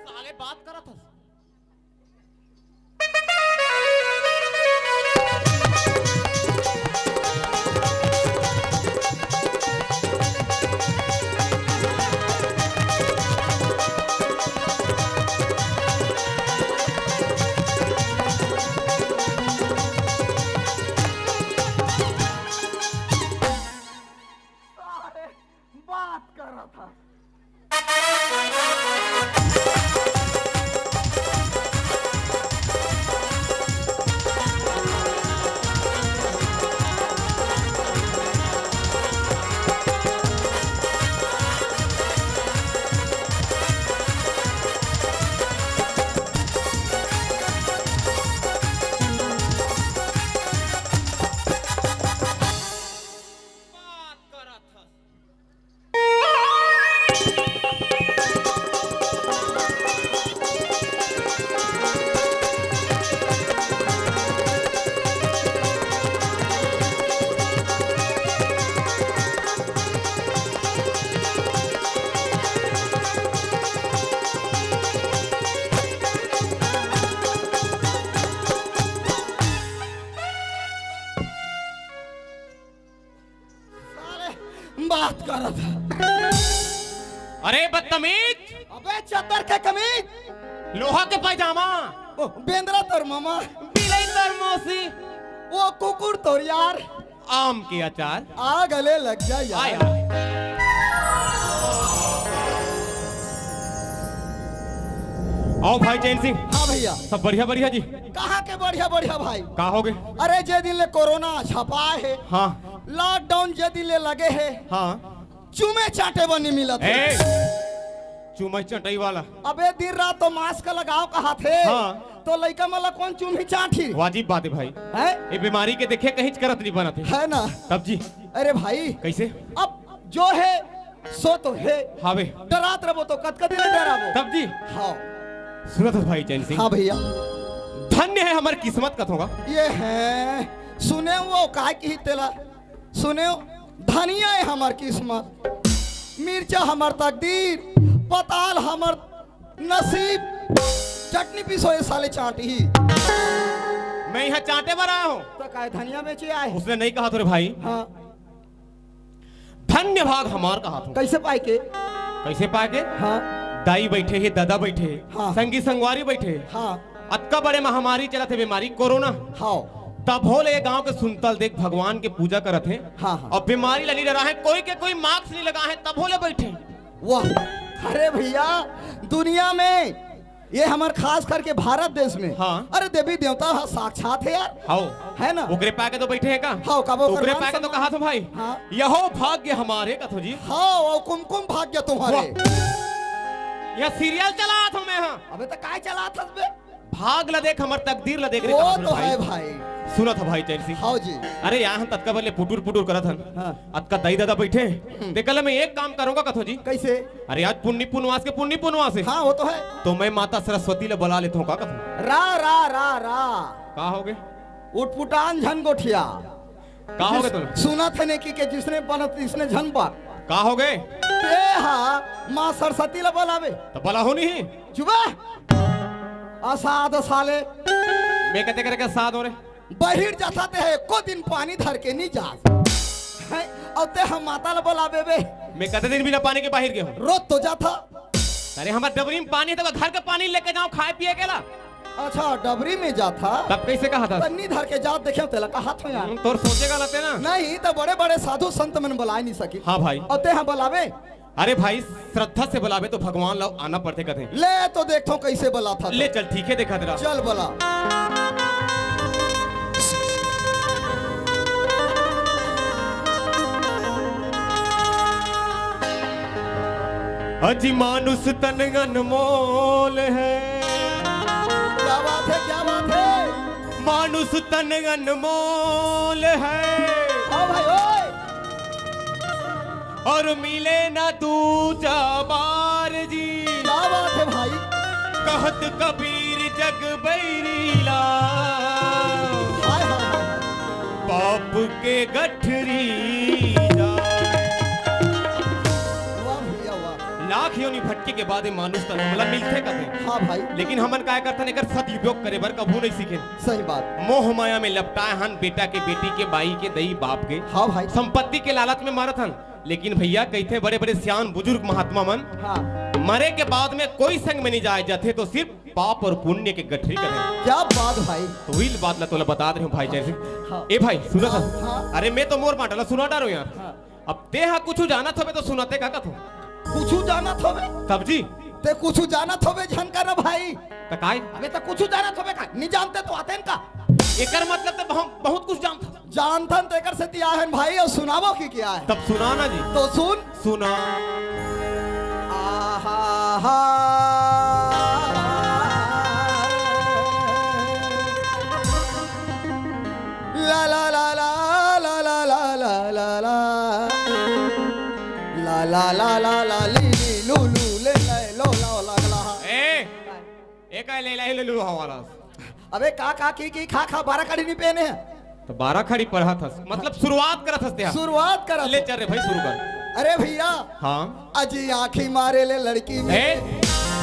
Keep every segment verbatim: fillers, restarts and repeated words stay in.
साले बात करत हस। बात करत हस। साले, बात करत ह। अरे बदतमीज! अबे चद्दर के कमीज! लोहा के पैजामा! ओ, बेंदरा तोर मामा! बिलाई तोर मौसी! ओ कुकुर तोर यार! आम के अचार! आ गले लग जा यार! आय, आय। आओ भाई चैन सिंह। हाँ भैया। सब बढ़िया बढ़िया जी। कहाँ के बढ़िया बढ़िया भाई? का हो गए? अरे जे दिन ले कोरोना छपाए हे, हाँ। लॉकडाउन जे दिन ले लगे हे, हाँ। चूमे चाटे बर नी मिलत हे। ए, चूमे चटई वाला। अबे दिन रात तो मास्क लगाओ कहाथे। हाँ। तो लइका मन ला कोन चूमही चाटही? वाजिब बात हे भाई। हैं? ये बीमारी के देखे कहीं करत नहीं बनत हे। है ना? तब जी। अरे भाई। कैसे? अब जो हे सो तो हे। हाँ बे। डरात रबो तो कतका दिन डराबो? तब जी। हाँ। सुनत हस भाई चैन सिंह? हाँ भैया। धन्य हे हमर किस्मत कथों गा। ये हे। सुने वो काय की तेला, सुने, धनिया है हमर किस्मत, मिर्चा हमर तकदीर, पताल हमर नसीब, चटनी पीसो ये साले चांटी ही। मैं यहाँ चांटे बर आया हूँ। तो काय धनिया बेचे आए? उसने नहीं कहा तो रे भाई। हाँ। धन्य भाग हमार कहा तू। कैसे पाए के? कैसे पाए के? हाँ। दाई बैठे हे, दादा बैठे हे, हाँ। संगी संगवारी बैठे हे। हाँ। अतका बड़े महामारी चलत हे, बीमारी कोरोना। हाँ। तभो ले ये गांव के सुनता ल देख भगवान के पूजा करत हे। हाँ, हाँ। और बीमारी ल नहीं डरा हे, कोई के कोई मास्क नहीं लगा हे, तभो ले बैठे। वाह, अरे भैया, दुनिया में ये हमर खास करके भारत देश में, हाँ। अरे देवी देवता हा साक्षात है यार, हाओ। है ना? ओकरे पाके तो बैठे हैं का? हाओ, का वो ओकरे मान पाके तो सम्मान। कहा तो भाई। हाँ। यहो भाग्य हमारे कथो जी। हाँ, वो कुमकुम भाग्य तुम्हारे। वाह। यह सीरियल चला था मैं हाँ। अबे तो काय चला था बे? भाग ला देख, हमर तकदीर ला देख रे वो कहा तो तो भाई। है भाई। सुना था भाई चैन सिंह। हाँ जी। अरे यहाँ हम ततका बले पुटुर पुटुर करत हन। हाँ। अतका दई दादा बैठे हैं। ते कल मैं एक काम करूंगा कथो जी। कैसे? अरे आज पुन्नी पुनवास के पुन्नी पुनवास है। हाँ, वो तो है। तो मैं माता सरस्वती ला बुला लेता हूँ का कथो। रा रा रा रा। का हो गए? उटपुटान झन गोठिया। का हो गए तुम? सुना थे ने कि के जिसने बनत इसने झन बन। का हो गए? ते हा माँ सरस्वती ला बुलावे। तो बला हो नहीं। चुबा। असाध साले। मैं कहते करे के साथ हो रे। बहिर जाथा ते है, एको दिन पानी धर के नहीं जा। हैं? और ते हम माता ला बुलावे बे। मैं कते दिन बिना पानी के बाहर गया हूँ। रोज तो जाथा। अरे हमारे डबरी में पानी है तो घर का पानी लेके जाओ खाए पिए के ला। अच्छा, डबरी में जाथा। तब कैसे कहा था? पन्नी धर के जात देखे तेला कहा था यार। हम्म, तोर सोचे गलत है ना। नहीं तो बड़े बड़े साधु संत मन बुला नहीं सकी। हाँ भाई। और ते हम बुलावे। अरे भाई, श्रद्धा से बुलावे तो भगवान ला आना पड़थे कथे। ले तो देखथो कैसे बुलाथा तो। ले चल, ठीक है, देखा तेरा। चल बुला। अजी मानुष तन अनमोल है। क्या बात है, क्या बात है? मानुष तन अनमोल है। हाँ भाई ओए। और मिले ना दूजा बार जी। क्या बात है भाई? कहत कबीर जग बैरी ला। हाय, हाय, हाय, हाय। पाप के गठरी जाए। वाह भैया वाह। लाख योनि भटके के बाद ये मानुष तन हमला मिलथे कथे। हाँ भाई। लेकिन हमन काय करथन, एकर सदुपयोग करे बर कभू नहीं सीखे। सही बात। मोह माया में लपटाए हन बेटा के, बेटी के, बाई के, दई बाप के। हाँ भाई। संपत्ति के लालच में मरत हन। लेकिन भैया कहते बड़े बड़े सियान बुजुर्ग महात्मा मन, हाँ। मरे के बाद में कोई संग में नहीं जाए जाथे, तो सिर्फ पाप और पुण्य के गठरी करे। क्या बात भाई। तो वही बात ला तोला बता रहे हूँ भाई जैसे। हाँ। ए भाई सुना था। हाँ। अरे मैं तो मोर बांटा ला सुना डारो यार। हाँ। अब ते हा कुछ जानत हवे तो सुनाते का कथो। कुछ जानत हवे? तब जी। ते कुछ जानत हवे झन कर भाई। त काय? अबे तो कुछ जानत हवे का? नहीं जानते तो आते हैं का? एकर मतलब तो हम बहुत कुछ जानत हन। जानथन तेकर सेती आहन भाई, और सुनावो कि क्या है? तब सुना ना जी। तो सुन। सुना। आहा हा। ला ला ला ला ला ला ला ला ला ला ला ला ला ला ली ली लू लू ले ले लो लो ला ला। ए, ए काय ले लाई ले लू हवाला। अबे का का की की खा खा बारह कड़ी नहीं पहने हैं। तो बारह खड़ी पढ़ा था, मतलब शुरुआत करत हस त्या। शुरुआत करत ले हो। चल रे भाई, शुरू कर। अरे भैया, हाँ। अजी आंखी मारे ले लड़की में। ए,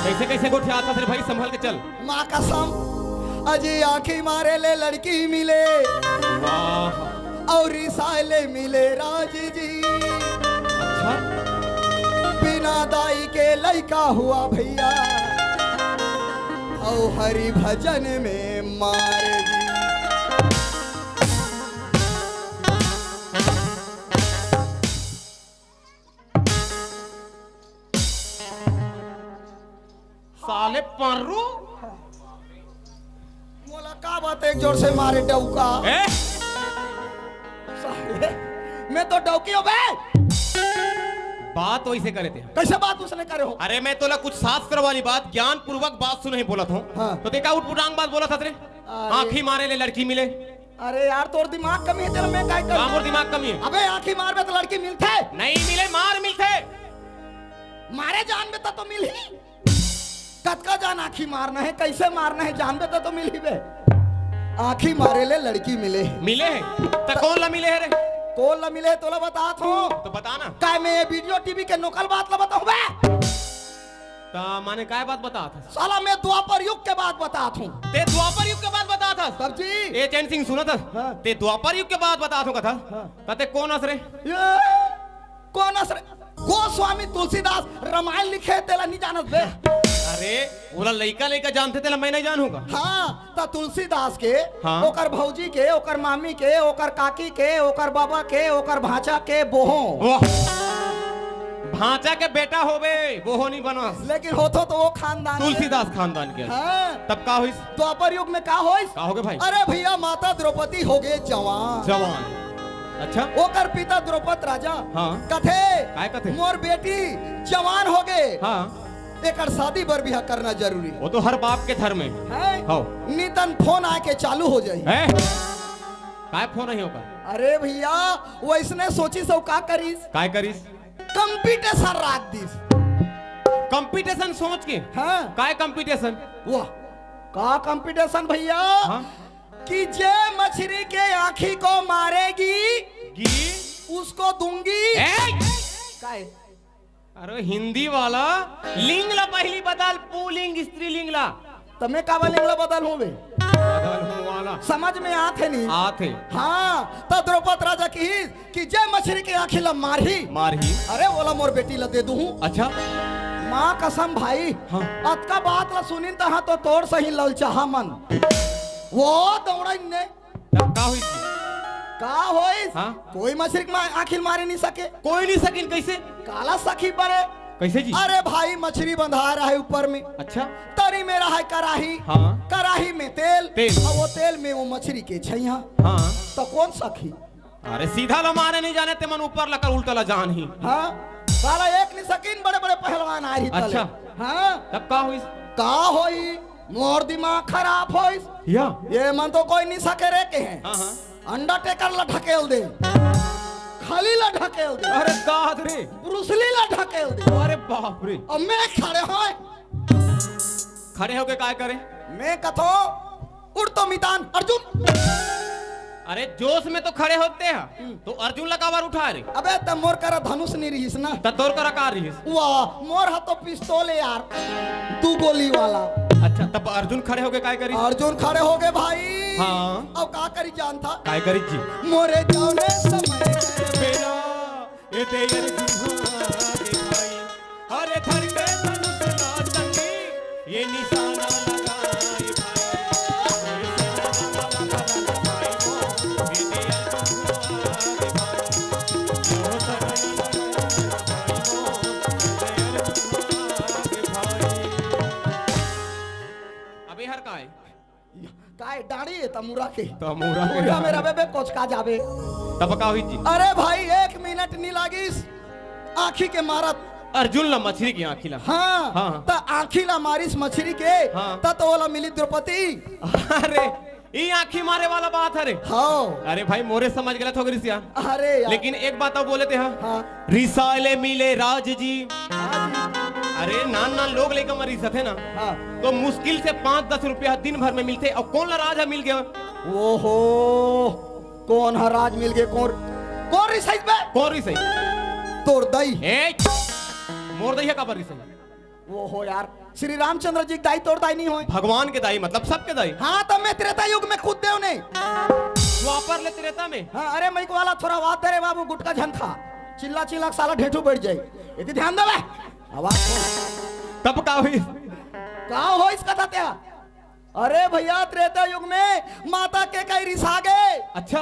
कैसे कैसे गोठियात हस रे भाई, संभल के चल। माँ कसम, अजी आंखी मारे ले लड़की मिले वाह। और रिसाले मिले राज जी। अच्छा। बिना दाई के लइका हुआ भैया, और हरि भजन में मार जी। साले पारू। मोला का बात एक जोर से मारे डौका। ए? साले, मैं तो डौकी हूँ बे। बात वैसे करे थे। कैसे बात उसने करे हो? अरे मैं तोला कुछ शास्त्र वाली बात, ज्ञान पूर्वक बात सुनही बोलत हूँ। हाँ। तो देखा उठ पुटांग बात बोलत हस रे। अरे। आंखी मारे ले लड़की मिले। अरे यार, तोर दिमाग कमी है तेरा, मैं काय का करूँ? मोर दिमाग कमी है? अबे आंखी मारबे तो लड़की मिलथे? नहीं मिले, मार मिलथे। मारे जानबे त तो मिलही। कतका जान आंखी मारना है, कैसे मारना है जानबे त तो मिलही बे। आँखी मारे ले लड़की मिले हे। मिले हे? त कोन ला मिले हे रे? कोन ला मिले हे तोला बतात हों। त बता ना। काय मैं ये वीडियो टीवी के नकल बात ला बताहूँ बे? त माने काय बात बतात हस? साला मैं द्वापर युग के बात बतात हों। तें द्वापर युग के बात बतात हस? तब जी। ए चैन सिंह सुनत हस? हाँ। तें द्वापर युग के बात बतात हों कथस? हाँ। त तें कोन अस रे? ये कोन अस रे? गोस्वामी तुलसीदास रमायन लिखे हे, तेला नइ जानस बे? अरे, ओला लइका लइका जानथे, तेला मैं नइ जानहूँ का? हाँ, त तुलसीदास के, हाँ। ओकर भौजी के, ओकर मामी के, ओकर काकी के, ओकर बाबा के, ओकर भांचा के बोहो। वाह। भांचा के बेटा होबे, बोहो नइ बनस। लेकिन होथो त ओ खानदान के। तुलसीदास खानदान के। हाँ। तब का होइस? द्वापर युग में का होइस? का होगे भाई? अरे भइया, माता द्रौपदी होगे जवान। जवान। अच्छा। ओकर पिता द्रौपद राजा हाँ। कथे, काय कथे? मोर बेटी जवान होगे। हाँ। एकर शादी बर बिहा करना जरूरी हे। वो तो हर बाप के धर्म हे। हैं? हाँ। नितन फोन आके चालू हो जाही। हैं? काय फोन हे ओकर? अरे भइया, वइसने सोचिस अउ का करिस? काय करिस? कंपटीशन राख दिस। कंपटीशन सोच के? हाँ। काय कंपटीशन? वाह, का कंपटीशन भइया? हाँ। कि जे मछरी के आँखी को मारेगी, गी? उसको दूंगी। ए! काय? अरे हिंदी वाला लिंग ला पहिली बदल, पुलिंग, स्त्रीलिंग ला। त मैं काबर लिंग ला बदलहूँ बे? बदलहूँ वाला। समझ में आथे नहीं? आथे। हाँ, त द्रौपद राजा कहिस कि जे मछरी के आँखी ला मारही, मारही। अरे ओला मोर बेटी ला दे दूहूँ। अच्छा। माँ कसम भाई, हाँ। अतका बात ला सुनिन तहाँ तो तोर सही ललचाहा मन। वो दौड़न ने। तब का होइस जी? का होइस? हाँ। कोई मछरी के मा-, आँखी ल मारे नइ सके। कोई नइ सकिन, कइसे? काला सखी बने। कइसे जी? अरे भाई, मछरी बंधा रहे ऊपर में। अच्छा। तरी में रहे कराही। हाँ। कराही में तेल। तेल। अउ वो तेल में वो मछरी के छइहाँ। हाँ। त कोन सखी? अरे सीधा ला मारे नइ जाने, तेमन ऊपर ला कर उल्टा ला जानही। हाँ। साला एक नइ सकिन, बड़े-बड़े पहलवान आए रही तले। अच्छा। हाँ। तब का होइस? का होई? मोर दिमाग खराब होइस। या? ये मन तो कोई नइ सके रे के हे। हाँ, हाँ। अंडरटेकर ला ढकेल दे, खली ला ढकेल दे, अरे दाद रे। ब्रूसली ला ढकेल दे। अरे बाप रे। अउ मैं खड़े होय। खड़े होके काय करे? मैं कथों, उठ तो मितान अर्जुन। अरे जोश में तो खड़े होते हैं, हम्म। तो अर्जुन ला काबर उठाय रे? अबे त मोर करा धनुष नइ रिहिस ना। त तोर करा का रिहिस? वाह, मोर हा तो पिस्तौल हे यार, दू गोली वाला। अच्छा, तब अर्जुन खड़े होके काय करिस? अर्जुन खड़े होगे भाई। हाँ। अब का करिस जानथा? काय करिस जी? मोरे जाने समय बेरा, ए दे अर्जुन हा दिखाई। अरे धर के धनुष ला संगी, ये निशाना लगाए भाई। अबे हर का हे? काय डाड़ी हे तमूरा के? तमूरा के। तमूरा में रबे बे कोचका जाबे। तब का होइस जी? अरे भाई, एक मिनट नइ लागिस। आँखी के मारत। अर्जुन ला मछरी के आँखी ला। हाँ, हाँ। त आँखी ला मारिस मछरी के, हाँ। त तो ओला मिली द्रौपदी। अरे, ई आँखी मारे वाला बात हरे। हाँ। अरे भाई, मोरे समझ गलत हो गइस यार। अरे यार। लेकिन एक बात अउ बोले तें, हाँ। हाँ। रिसाले मिले राज जी। हाँ जी। अरे, नान नान लोग लइका मन रिसथे ना, हाँ। तो मुश्किल से पाँच दस रुपया दिन भर में मिलथे, अउ कोन ला राज ह मिल गे? ओहो, कोन ह राज मिल गे? कोन, कोन रिसाइस बे? कोन रिसाइस? तोर दाई। ए, मोर दाई ह काबर रिसाइस? ओहो यार, श्री रामचंद्र जी के दाई तोर दाई नइ होय? भगवान के दाई, मतलब सबके दाई। हाँ, त मैं त्रेता युग में कूद देव नहीं। द्वापर ले त्रेता में? हाँ, अरे माइक वाला थोरा आवाज दे रे बाबू, गुटखा झन खा। चिल्ला चिल्ला के साला ढेठू बैठ जाई। एती ध्यान देवे। आवाज सुन। तब का होइस? का होइस कथा त्या? अरे भइया, त्रेता युग में माता कैकई रिसा गे। अच्छा।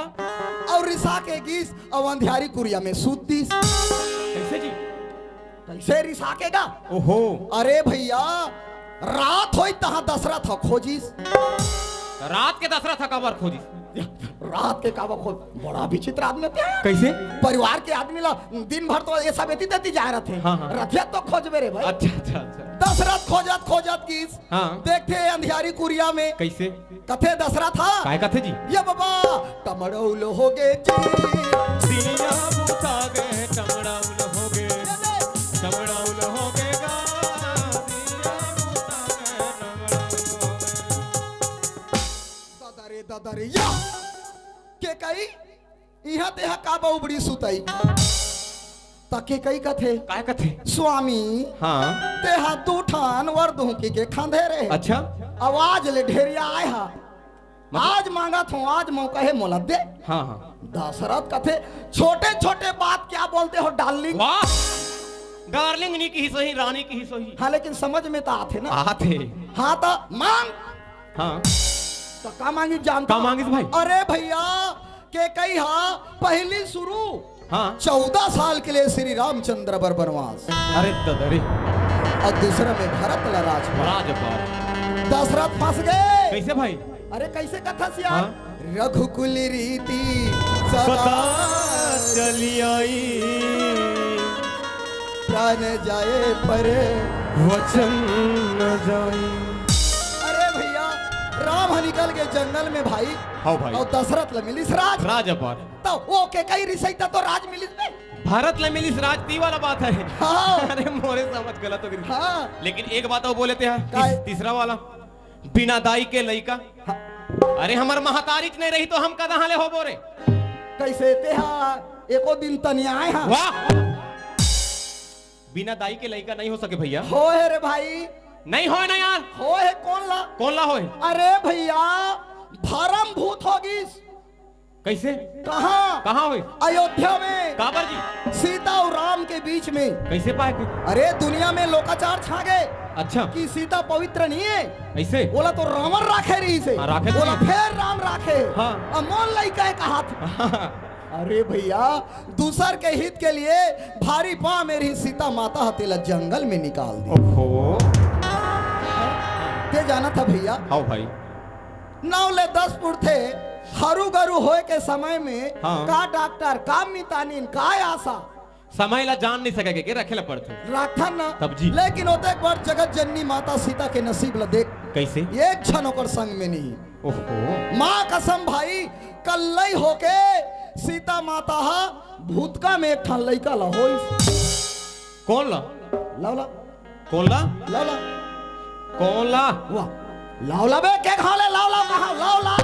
अउ रिसा के गिस, अउ अंधियारी कुरिया में सूत दिस। कइसे जी? कइसे रिसा के गा? ओहो। अरे भइया, रात होइस तहाँ दशरथ ह खोजिस। रात के दशरथ ह काबर खोजिस? रात के काबर खोज? बड़ा विचित्र आदमी होथे। कइसे? परिवार के आदमी ला दिन भर तो ये सब एती तेती जाय रथे। हाँ, हाँ। रतिया तो खोजबे रे भाई। अच्छा, अच्छा, अच्छा। दशरथ खोजत खोजत गिस। हाँ। देखथे अंधियारी कुरिया में। कइसे? कथे दशरथ ह। काय कथे जी? ये बाबा, टमड़ौल हो गे जी। दिया बुता गे, टमड़ौल हो गे। ये दे। टमड़ौल हो गे गा। दिया बुता गे, टमड़ौल हो गे। दादा रे दादा, अरे या, केकई, इहां तेहा का बउबड़ी सुतई? त केकई कथे, काय कथे? स्वामी, हाँ। तेहा दू ठन वर दुहकी के खंधे रहे। अच्छा। अब आज ले ढेरिया आय हा। मतलब? आज मांगत हूँ, आज मौका हे, मोला दे। हाँ, हाँ। दशरथ कथे, छोटे-छोटे बात क्या बोलते हो, डार्लिंग? वाह! डार्लिंग नी किहिस होही, रानी किहिस होही। हाँ, लेकिन समझ में त आथे ना। आथे। हाँ, त मांग। हाँ। त का मांगी जानता? का मांगिस भाई? अरे भैया, केकई हा पहिली शुरू हाँ। चौदह साल के लिए श्री रामचंद्र बर बनवास। अरे ददरी। अउ दूसरा में भरत ला राजपाट। राजपाट। दशरथ फंस गए। कैसे भाई? अरे कैसे कथस यार? हाँ। रघुकुल रीति सदा सदा चली आई। प्राण जाए पर वचन न जाए। अरे भैया, राम ह निकल गए जंगल में भाई। हाँ भाई। अउ दशरथ ला मिलिस राज। राजपाट। त ओ केकई रिसई त तो राज मिलिस बे। भरत ला मिलिस राज, त ई वाला बात हे। हाँ। अरे मोरे समझ गलत हो गई। हाँ। लेकिन एक बात अउ बोले तेहा, काय? तीस-, तीसरा वाला, बिना दाई के लइका। हाँ। अरे हमर महतारीच नहीं रही त हम कहाँ ले होबो रे? कैसे तेहा एको दिन त नी आय हा। वाह। बिना दाई के लइका नहीं हो सके भैया। होय रे भाई। नहीं होय ना यार। होय हे, कोन ला? कोन ला होय? अरे भैया, भरम भूत हो गिस। कैसे? कहाँ? कहाँ होय? अयोध्या में। काबर जी? सीता अउ राम के बीच में। कैसे पाए के? अरे दुनिया में लोकाचार छा गए। अच्छा। कि सीता पवित्र नहीं है। ऐसे? ओला तो रावण राखे रहिस हे। हाँ, राखे तो ओला रहिस। फेर राम राखे। हाँ। अब मोर लइका हे कहाथे। अरे भैया, दूसर के हित के लिए भारी पाँव में रहिस सीता माता ह तेला जंगल में निकाल दिस। ओहो। ते जानत हा भैया? हाँ भाई। नौ ले दस पुरथे, हरू गरू होय के समय में हाँ। का डॉक्टर, का मितानिन, का आशा? समय ला जान नहीं सके के, के रखे ला पड़थे। राखथन ना। तब जी। लेकिन ओतेक बड़ जगत जननी माता सीता के नसीब ला देख। कैसे? एक झन ओकर संग में नहीं। ओहो। माँ कसम भाई, कल्लई होके सीता माता हा भूतका में एक ठन लइका ला होइस। कोन ला? लव ला। कोन ला? लव ला। कोन ला? वाह। लव ला बे, के घाव ले लव ला कहा? लव ला।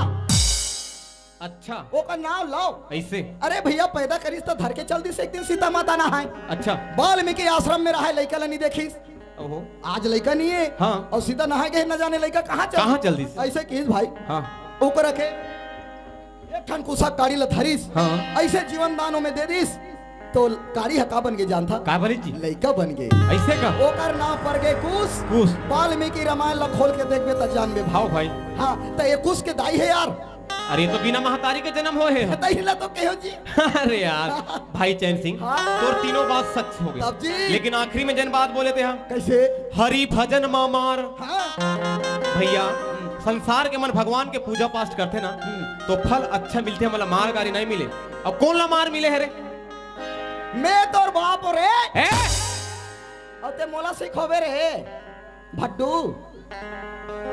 अच्छा। ओकर नाव लव। ऐसे? अरे भैया, पैदा करिस त धर के चल दिस एक दिन सीता माता नहाय। अच्छा। वाल्मीकि आश्रम में रहे, लइका ला नहीं देखिस। ओहो। आज लइका नहीं है। हाँ। अउ सीता नहाय के न जाने लइका कहाँ चल कहाँ चल दिस? ऐसे किहिस भाई। हाँ। ओकर के एक ठन कुसा काड़ी ला धरिस। हाँ। ऐसे जीवन दान ओमे दे दिस। तो काड़ी ह का बन गे जानथा? का बने जी? लइका बन गे। ऐसे का? ओकर नाम पर गे कुस। कुस। वाल्मीकि रामायण ला खोल के देखबे त जानबे भाई। हाँ भाई। हाँ, त ये कुस के दाई हे यार। अरे, ये तो बिना महतारी के जन्म होय हे। दाई ला तो कहो जी। अरे यार, भाई चैन सिंह, हाँ। तोर तीनों बात सच हो गए। तब जी। लेकिन आखिरी में जन बात बोले तेहा। कैसे? हरि भजन मा मार। हाँ। भैया, संसार के मन भगवान के पूजा पाठ करथे ना, हम्म। तो फल अच्छा मिलथे, मतलब मार गारी नहीं मिले। अब कोन ला मार मिले हे रे? मैं तोर बाप हो रे। ए? अउ ते मोला सिखोबे रे, भड्डू।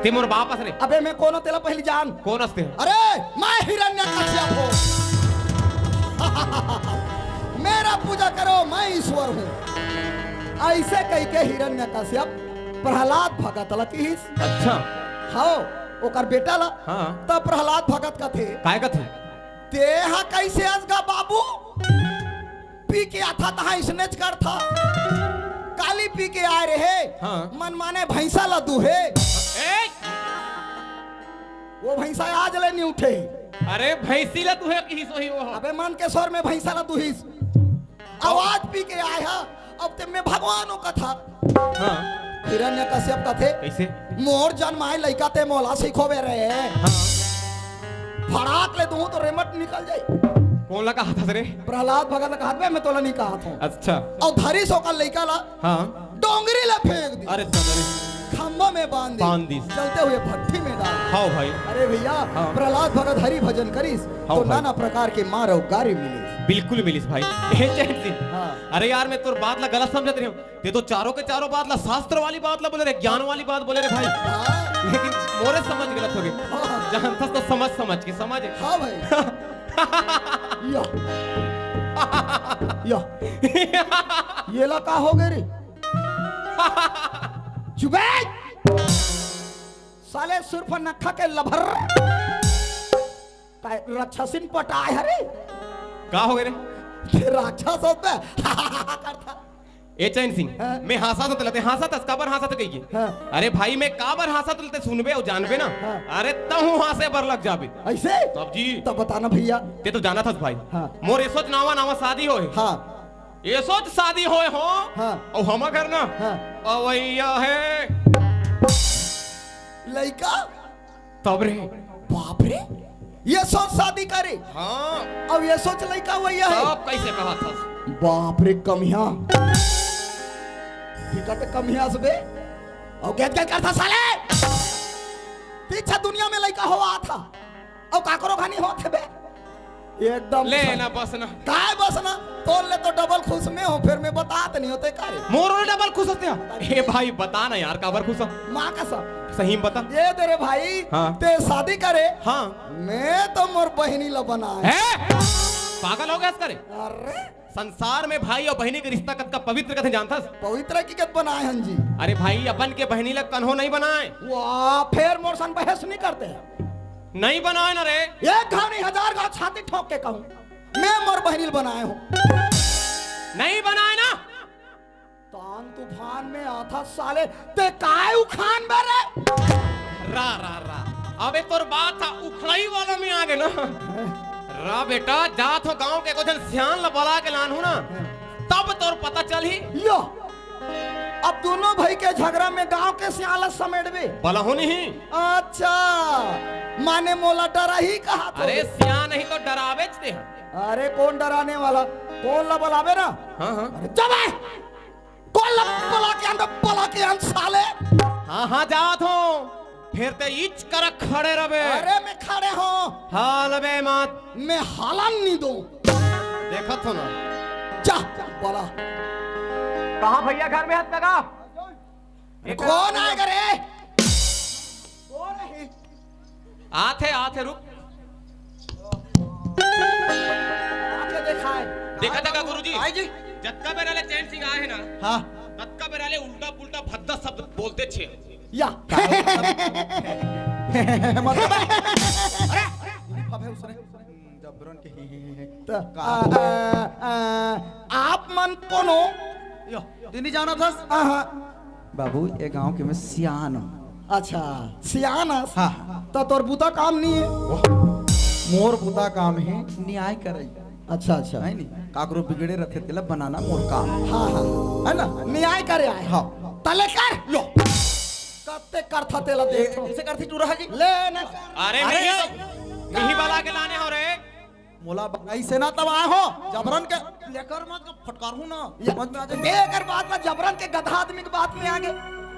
ते मोर बाप अस रे। अबे मैं कोन हो तेला पहिली जान। कोन अस ते? अरे, मैं हिरण्यकश्यप हूँ। मेरा पूजा करो, मैं ईश्वर हूँ। ऐसे कहिके हिरण्यकश्यप प्रहलाद भगत ला किहिस। अच्छा। हाँ, ओकर बेटा ला। हाँ। त प्रहलाद भगत कथे। काय कथे? ते हा कैसे अस गा बाबू? पी के आथा तहाँ इसनेच करथा। काली पी के आय रहे। हाँ। मन माने भैंसा ला दूहे। ए! वो भैंसा आज ले नहीं उठे। अरे भैंसी ला दूहे किहिस होही वो। अबे मन के स्वर में भैंसा ला दूहिस। आवाज पी के आय हा। अब ते मैं भगवान हूँ कथा। हाँ। हिरण्यकश्यप कथे। कैसे? मोर जनमाय लइका ते मोला सिखोबे रे। हाँ। फड़ाक ले दूं तो रेमट निकल जाई। कोन ला कहाथस रे? प्रहलाद भगत ला कहात बे, मैं तोला नहीं कहात हूँ। अच्छा। अउ धरिस ओकर लइका ला हाँ। डोंगरी ला फेंक दिस। अरे दादा रे। खंभा में बांध दिस। बांध दिस। चलते हुए भट्ठी में डाल दिस। हाँ भाई। अरे भैया, हाँ। प्रहलाद भगत हरि भजन करिस हाँ तो भाई। नाना प्रकार के मार अउ गारी मिलिस। बिल्कुल मिलिस भाई। हे चैन सिंह। हाँ। अरे यार, मैं तोर बात ला गलत समझत रहे हूँ। ते तो चारों के चारों बात ला, शास्त्र वाली बात ला बोले रे, ज्ञान वाली बात बोले रे भाई। हाँ। लेकिन मोरे समझ गलत हो गए। हाँ। जानथस तो समझ, समझ के समझ। हाँ भाई। या। या। ये ला का हो गए रे? चुप बे। साले सुरफनक्खा के लभर। रक्षसिन पटाय हरे। का हो गे रे? ते राक्षस होता करता। ए चैन सिंह, हाँ। मैं हाँसत हों तेला, ते हाँसत हस, काबर हाँसत कहिके? हाँ। अरे भाई, मैं काबर हाँसत हों तेला ते सुनबे अउ जानबे ना। हाँ। अरे तहूँ हाँसे बर लग जाबे। अइसे? तब जी। तब बताना भइया। ते तो जानत हस भाई। हाँ। मोर एसोच नावा नावा शादी होय। हाँ। एसोच शादी होय हो। हाँ। अउ हमर घर ना। हाँ। अवइया हे। लइका? तब रे। बाप रे, एसोच शादी करे। हाँ। अउ एसोच लइका अवइया हे। तब कइसे कहत हस? बाप रे, कमिया। बिकट कमिया हस बे। अउ गेत गेत करत हस साले। पीछे दुनिया में लइका होवत हे। अउ काकरो घनी होत हे बे। एकदम ले सही। ना बस ना। काय बस ना? तोर ले तो डबल खुश मैं हों, फेर मैं बतात नइ हों ते का रे? मोर ले डबल खुश होथे? हे भाई, बता ना यार, काबर खुश हों? माँ कसम। सही में बता। ए दे रे भाई, हाँ। ते शादी करे। हाँ। मैं तो मोर बहिनी ला बनाय। हैं? पागल हो गे हस का रे? अरे। संसार में भाई अउ बहिनी के रिश्ता कतका पवित्र कथे जानथस? पवित्र की कत बनाय हन जी। अरे भाई, अपन के बहिनी ला कन्हो नइ बनाय। वाह, फेर मोर संग बहस नइ करते। नइ बनाय ना रे। एक घाव नहीं, हजार घाव छाती ठोंक के कहूँ, मैं मोर बहिनी ल बनाय हों। नइ बनाय ना। तान तूफान में आथस साले, ते काय उखान बे रे? रा, रा, रा। अबे तोर बात ह उखड़ई वाला में आ गे ना। रा बेटा, जात हों गांव के एको झन सियान ल बला के लानहूँ ना, तब तोर पता चलही। यो, अब दूनों भई के झगरा में गांव के सियान ल समेटबे। बलहूँ नहीं। अच्छा, माने मोला डराही कहत हों। अरे सियान नहीं तो डराबेच ते ह। अरे कोन डराने वाला, कोन ला बलाबे ना? हाँ, हाँ। अरे चुप बे। कोन ला बला के आन, बला के आन साले। हाँ, हाँ, जात हों। फेर ते इच करा खड़े रबे। अरे मैं खड़े हों। हालबे मत। मैं हालन नइ दों। देखत हों ना। जा, बला। कहाँ भइया घर में हस का? कोन आय गा रे? कोन हे? आथे, आथे, रुक। आके देखाय। देखत हस का गुरुजी? आय जी। जतका बेरा ले चैन सिंह आय हे ना, हाँ। ततका बेरा ले उल्टा पुल्टा भद्दा शब्द बोलत हे। या। मतलब, अरे, अबे उसने, हम्म, जबरन के ही, ही, ही, ही। त, का? आ, आ, आ, आप मन कोनो? यो, ते नइ जानत हस? हाँ, हाँ। बाबू, ए गांव के मैं सियान हों। अच्छा, सियान हस? हाँ। त तोर बुता काम नइ हे? मोर बुता काम हे न्याय करई। अच्छा, अच्छा। नहीं, नहीं, काकरो बिगड़े रथे तेला बनाना मोर काम। हाँ, हाँ। हे ना? न्याय करे आय। हाँ। तले कर। लो। कते करथा तेला देख। कइसे करथे टूरा जी? ले ना। अरे, अरे, मिही तो, मिही बला के लाने हों रे। मोला बइसे ना तब आय हों, जबरन के लेकर मत फटकारहूँ ना। ये समझ में आ जाए। मैं अगर बात ना जबरन के गधा आदमी के बात में आ गे,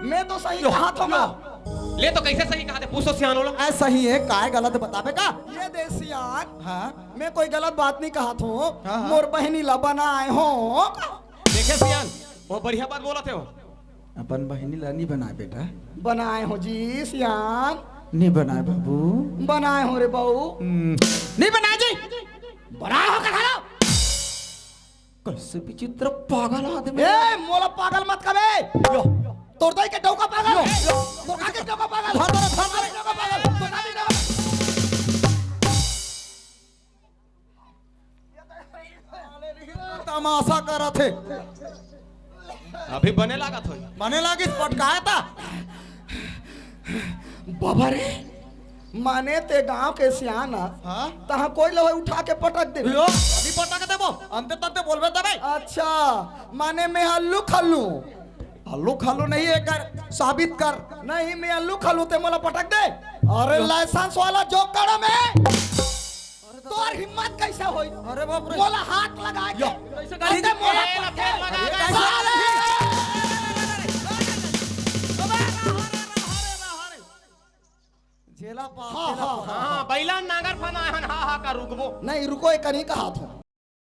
मैं तो सही कहत हों। ले तो कइसे सही कहत हे, पूछो सियान वाला। ऐसा ही हे, काय गलत बताबे का? ये दे सियान, हाँ। मैं कोई गलत बात नइ कहत हों, हाँ, हाँ। मोर बहिनी ला बनाय हों। देखे सियान, वो बढ़िया बात बोलत हे वो। अपन बहिनी ला नइ बनाय बेटा। बनाय हों जी सियान। नइ बनाय बाबू। बनाय हों रे बहू। हम्म, नइ बनाय जी। बनाय हों कहा लो। कइसे विचित्र पागल आदमी। ए, मोला पागल मत कबे। यो। तोर दाई के डौका पागल। यो। तोर दाई के डौका पागल। धर, धर, धर, धर। डौका पागल। तोर दाई के डौका तमाशा करत हे। अभी बने लागत होही। बने लागिस, पटकाय त। बाबा रे, माने ते गांव के सियान हस, हाँ? तहां कोई ल उठा के पटक दे। यो, अभी पटक देबो, अंते तंते बोलबे तबे। अच्छा, माने मैं हल्लू खल्लू। हल्लू खल्लू नहीं हे कर, साबित कर। नहीं, मैं हल्लू खल्लू, ते मोला पटक दे। अरे, लाइसेंस वाला जोकड़ में। तोर हिम्मत कइसे होही? अरे बाप रे। मोला हाथ लगा के। यो। कइसे करी? अरे मोला ए, पटक। लफेर लगा के। साले। जेला पाप, हाँ, जेला हाँ, पाप। हाँ, बइला नांगर फना हन, हाँ, हाँ, का रुकबो। नहीं, रुको, एक नहीं कहा था।